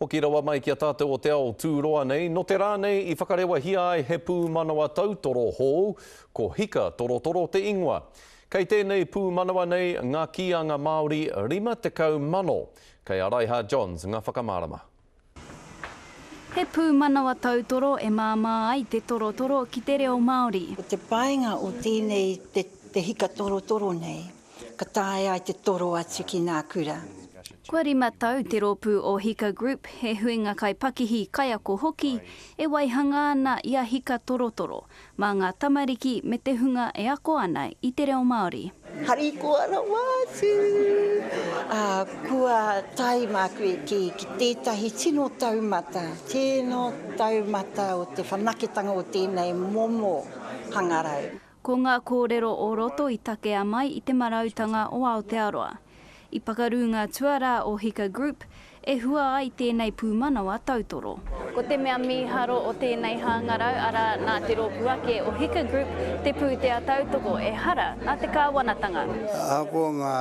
Hoki rawa mai ki a tātou o te ao tūroa nei, nō te rā nei i whakarewahia ai he pūmanawa tautoro hou, ko Hika Torotoro te ingoa. Kei tēnei pūmanawa nei ngā kīanga Māori 50,000. Kei a Raiha Johns ngā whakamārama. He pūmanawa tautoro e māmā ai te torotoro ki te reo Māori. Ko te painga o tēnei te hika torotoro nei, ka taea ai te toro atu ki ngā kura. Kua rima tau te rōpū o Hika Group, he huinga kaipakihi, kaiako hoki, e waihanga ana i a Hika Torotoro, mā ngā tamariki me te hunga e ako ana i te reo Māori. Harikoa rawa atu! Ā, kua tae māku ki, ki tētahi tino taumata, tino taumata o te whanaketanga o tēnei momo hangarau. Ko ngā kōrero o roto i takea mai i te marautanga o Aotearoa. I pakaru ngā tuarā o Hika Group e hua ai tēnei pūmanawa tautoro. Ko te mea mīharo o tēnei hāngarau, arā, nā te rōpū ake o Hika Group te pūtea tautoko, ehara nā te kāwanatanga. Ahakoa ngā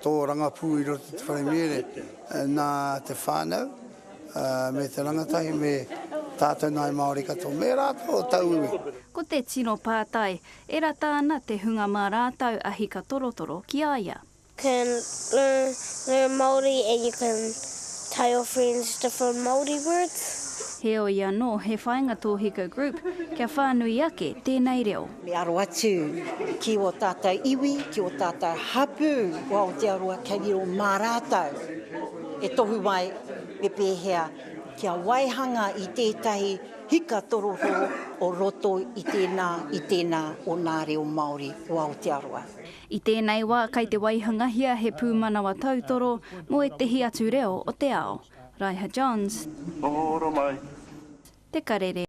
tōrangapū i roto i te whare mīere nā te whānau me te rangatahi me tātou nāi Māori katoa, me rātou o tauiwi. Ko te tino pātai, e rata ana te hunga mā rātou a Hikatorotoro ki a ia? Can learn learn Māori and you can tell your friends different Māori words. Heoi anō, he whāinga tō Hika Group kia whānui ake tēnei reo. Me aro atu ki ō tātou iwi, ki ō tātou hapū o Aotearoa kei riro mā rātou e tohu mai me pēhea kia waihanga i tētahi hika torotoro o roto i tēnā, i tēnā o nā reo Māori o Aotearoa. I tēnei wā kei te waihangahia he pūmanawa tautoro mō ētehi atu reo o te ao. Raiha Johns. Horo mai. Te Karere.